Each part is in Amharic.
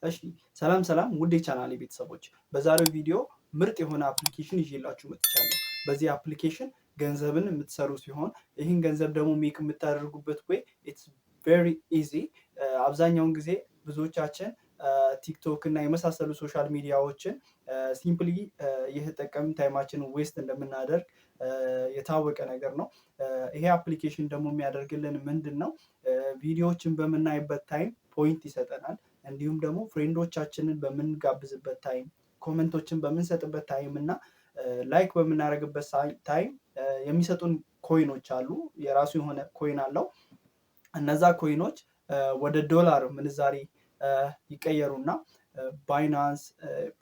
እሺ፣ ሰላም ሰላም ውድ የቻናሌ ቤተሰቦች፣ በዛሬው ቪዲዮ ምርጥ የሆነ application ይዤላችሁ መጥቻለሁ። በዚህ application ገንዘብን የምትሰሩ ሲሆን ይህን ገንዘብ ደግሞ make የምታደርጉበት way it's very easy። አብዛኛውን ጊዜ ብዙዎቻችን ቲክቶክ እና የመሳሰሉ social media ዎችን simply እየተጠቀምን time ኣችንን waste እንደምናደርግ የታወቀ ነገር ነው። ይሄ application ደግሞ የሚያደርግልን ምንድን ነው? ቪዲዮዎችን በምናይበት time point ይሰጠናል። እንዲሁም ደግሞ friend ኦቻችንን በምንጋብዝበት time፣ comment ኦችን በምንሰጥበት time እና like በምናደርግበት time የሚሰጡን coin ኦች አሉ። የራሱ የሆነ coin አለው። እነዛ coin ኦች ወደ ዶላር ምንዛሬ ይቀየሩና Binance፣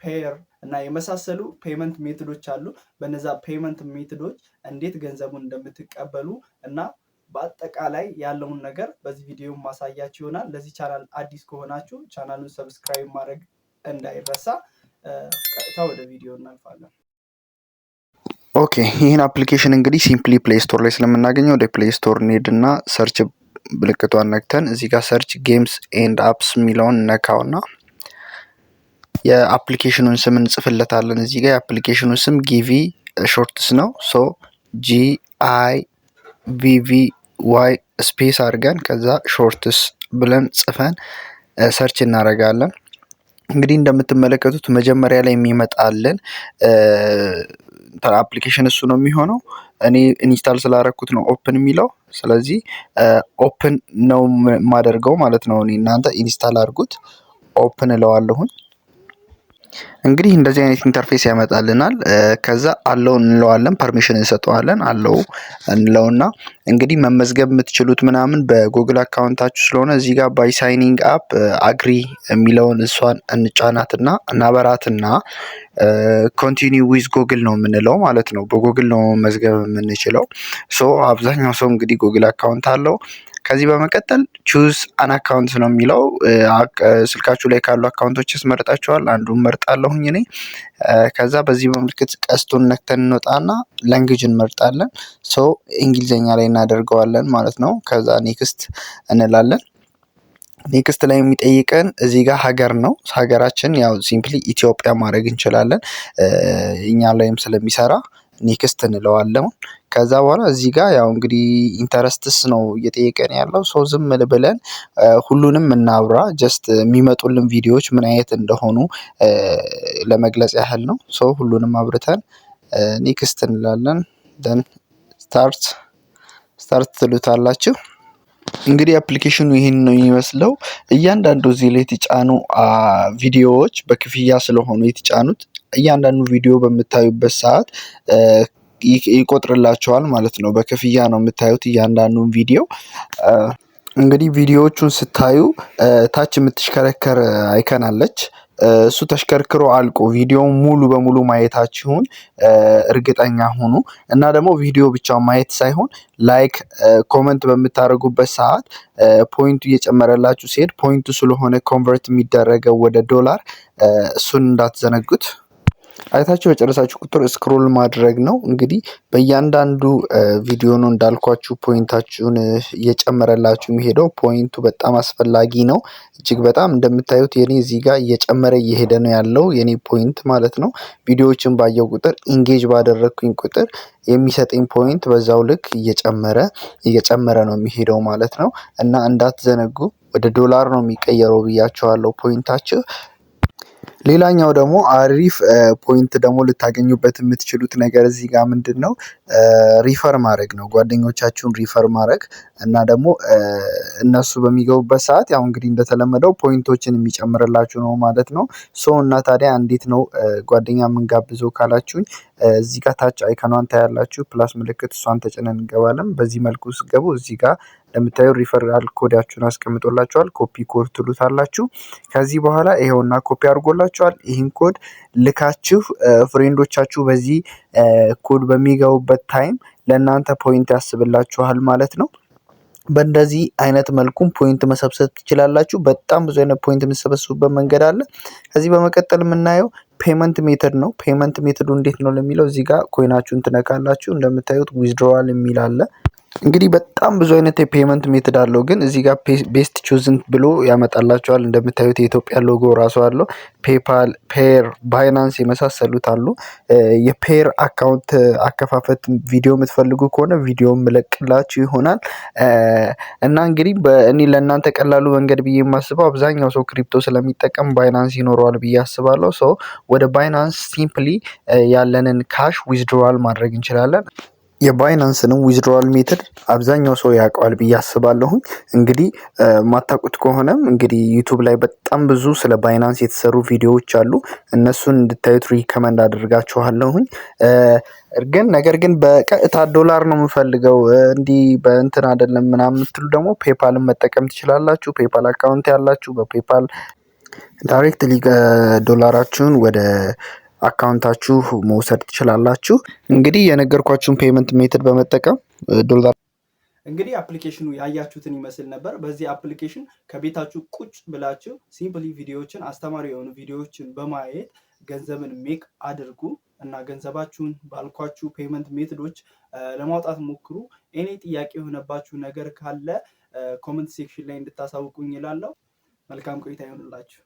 Payeer እና የመሳሰሉ payment method ኦች አሉ። በነዛ payment method ኦች እንዴት ገንዘቡን እንደምትቀበሉ እና በአጠቃላይ ያለውን ነገር በዚህ ቪዲዮ ማሳያችሁ ይሆናል። ለዚህ ቻናል አዲስ ከሆናችሁ ቻናሉን subscribe ማድረግ እንዳይረሳ። ቀጥታ ወደ ቪዲዮ እናልፋለን። Okay፣ ይህን application እንግዲህ simply Play Store ላይ ስለምናገኘው ወደ Play Store እንሄድና search ምልክቷን ነክተን እዚህ ጋር search games and apps የሚለውን ነካውና የ application ኑን ስም እንጽፍለታለን። እዚህ ጋር የ application ኑ ስም Givvy Shorts ነው። So GIVVY space አድርገን ከዛ Shorts ብለን ጽፈን search እናደርጋለን። እንግዲህ እንደምትመለከቱት መጀመሪያ ላይ የሚመጣልን application እሱ ነው የሚሆነው። እኔ install ስላረኩት ነው open የሚለው። ስለዚህ open ነው የማደርገው ማለት ነው። እኔ እናንተ install አድርጉት፣ open እለዋለሁኝ። እንግዲህ እንደዚህ አይነት interface ያመጣልናል። ከዛ allow እንለዋለን፣ permission እንሰጠዋለን። Allow እንለውና እንግዲህ መመዝገብ የምትችሉት ምናምን በ Google account ኣችሁ ስለሆነ እዚህ ጋር by signing up agree የሚለውን እሷን እንጫናትና እናበራትና continue with Google ነው የምንለው ማለት ነው። በጉግል ነው መመዝገብ የምንችለው። So አብዛኛው ሰው እንግዲህ Google account አለው። ከዚህ በመቀጠል choose an account ነው የሚለው። ስልካችሁ ላይ ካሉ account ኦች ያስመርጣችኋል። አንዱን መርጣለሁኝ እኔ። ከዛ በዚህ በምልክት ቀስቱን ነክተን እንወጣና language እንመርጣለን። So እንግሊዝኛ ላይ እናደርገዋለን ማለት ነው። ከዛ next እንላለን። Next ላይ የሚጠይቀን እዚህ ጋር ሀገር ነው። ሀገራችን ያው simply ኢትዮጵያ ማድረግ እንችላለን። እኛ ላይም ስለሚሰራ next እንለዋለን። ከዛ በኋላ እዚህ ጋር ያው እንግዲህ interests ነው እየጠየቀን ያለው። So ዝም ብለን ሁሉንም እናብራ። Just የሚመጡልን ቪዲዮዎች ምን አይነት እንደሆኑ ለመግለጽ ያህል ነው። So ሁሉንም አብርተን next እንላለን። Then start ትሉታላችሁ። እንግዲህ application ኑ ይህን ነው የሚመስለው። እያንዳንዱ እዚህ ላይ የተጫኑ ቪዲዮዎች በክፍያ ስለሆኑ የተጫኑት እያንዳንዱ ቪዲዮ በምታዩበት ሰዓት ይቆጥርላችኋል ማለት ነው። በክፍያ ነው የምታዩት እያንዳንዱን ቪዲዮ። እንግዲህ ቪዲዮዎቹን ስታዩ ታች የምትሽከረከር icon አለች። እሱ ተሽከርክሮ አልቆ ቪዲዮውን ሙሉ በሙሉ ማየታችሁን እርግጠኛ ሁኑ። እና ደግሞ ቪዲዮ ብቻ ማየት ሳይሆን like፣ comment በምታደርጉበት ሰዓት point ኡ እየጨመረላችሁ ሲሄድ point ኡ ስለሆነ convert የሚደረገው ወደ ዶላር፣ እሱን እንዳትዘነጉት። አይታችሁ በጨረሳችሁ ቁጥር scroll ማድረግ ነው። እንግዲህ በእያንዳንዱ ቪዲዮ ነው እንዳልኳችሁ point ኣችሁን እየጨመረላችሁ የሚሄደው። Point ኡ በጣም አስፈላጊ ነው። እጅግ በጣም እንደምታዩት የኔ እዚህ ጋር እየጨመረ እየሄደ ነው ያለው የኔ point ማለት ነው። ቪዲዮዎችን ባየው ቁጥር፣ engage ባደረግኩኝ ቁጥር የሚሰጠኝ point በዛው ልክ እየጨመረ እየጨመረ ነው የሚሄደው ማለት ነው። እና እንዳትዘነጉ፣ ወደ ዶላር ነው የሚቀየረው ብያችኋለሁ point ኣችሁ። ሌላኛው ደግሞ አሪፍ point ደግሞ ልታገኙበት የምትችሉት ነገር እዚህ ጋር ምንድን ነው? Refer ማድረግ ነው። ጓደኞቻችሁን refer ማድረግ እና ደግሞ እነሱ በሚገቡበት ሰዓት ያው እንግዲህ እንደተለመደው point ኦችን የሚጨምርላችሁ ነው ማለት ነው። So እና ታዲያ እንዴት ነው ጓደኛ የምንጋብዘው ካላችሁኝ እዚህ ጋር ታች icon ኗን ታያላችሁ፣ plus ምልክት፣ እሷን ተጭነን እንገባለን። በዚህ መልኩ ስትገቡ እዚህ ጋር እንደምታዩ referral code ኣችሁን አስቀምጦላችኋል። Copy code ትሉታላችሁ። ከዚህ በኋላ ይኸውና ኮፒ አድርጎላችኋል። ይህን ኮድ ልካችሁ friend ኦቻችሁ በዚህ ኮድ በሚገቡበት time ለእናንተ point ያስብላችኋል ማለት ነው። በእንደዚህ አይነት መልኩም point መሰብሰብ ትችላላችሁ። በጣም ብዙ አይነት point የምትሰበስቡበት መንገድ አለ። ከዚህ በመቀጠል የምናየው payment method ነው። Payment method ኡ እንዴት ነው ለሚለው እዚህ ጋር coin ኣችሁን ትነካላችሁ። እንደምታዩት withdrawal የሚል አለ። እንግዲህ በጣም ብዙ አይነት የ payment method አለው፣ ግን እዚህ ጋር best chosen ብሎ ያመጣላችኋል። እንደምታዩት የኢትዮጵያ ሎጎ ራሱ አለው። PayPal፣ Payeer፣ Binance የመሳሰሉት አሉ። የ Payeer account አከፋፈት ቪዲዮ የምትፈልጉ ከሆነ ቪዲዮ ምለቅላችሁ ይሆናል። እና እንግዲህ እኔ ለእናንተ ቀላሉ መንገድ ብዬ የማስበው አብዛኛው ሰው crypto ስለሚጠቀም Binance ይኖረዋል ብዬ አስባለሁ። So ወደ Binance simply ያለንን cash withdrawal ማድረግ እንችላለን። የ Binance ንም withdrawal method አብዛኛው ሰው ያውቀዋል ብዬ አስባለሁኝ። እንግዲህ ማታውቁት ከሆነም እንግዲህ YouTube ላይ በጣም ብዙ ስለ Binance የተሰሩ ቪዲዮዎች አሉ። እነሱን እንድታዩት recommend አደርጋችኋለሁኝ። ግን ነገር ግን በቀጥታ ዶላር ነው የምፈልገው፣ እንዲህ በእንትን አይደለም ምናምን የምትሉ ደግሞ PayPal ን መጠቀም ትችላላችሁ። PayPal account ያላችሁ በ PayPal directly ዶላራችሁን ወደ account ኣችሁ መውሰድ ትችላላችሁ። እንግዲህ የነገርኳችሁን payment method በመጠቀም ዶላር እንግዲህ application ኑ ያያችሁትን ይመስል ነበር። በዚህ application ከቤታችሁ ቁጭ ብላችሁ simply ቪዲዮዎችን፣ አስተማሪ የሆኑ ቪዲዮዎችን በማየት ገንዘብን make አድርጉ እና ገንዘባችሁን ባልኳችሁ payment method ኦች ለማውጣት ሞክሩ። Any ጥያቄ የሆነባችሁ ነገር ካለ comment section ላይ እንድታሳውቁኝ እላለሁ። መልካም ቆይታ ይሆንላችሁ።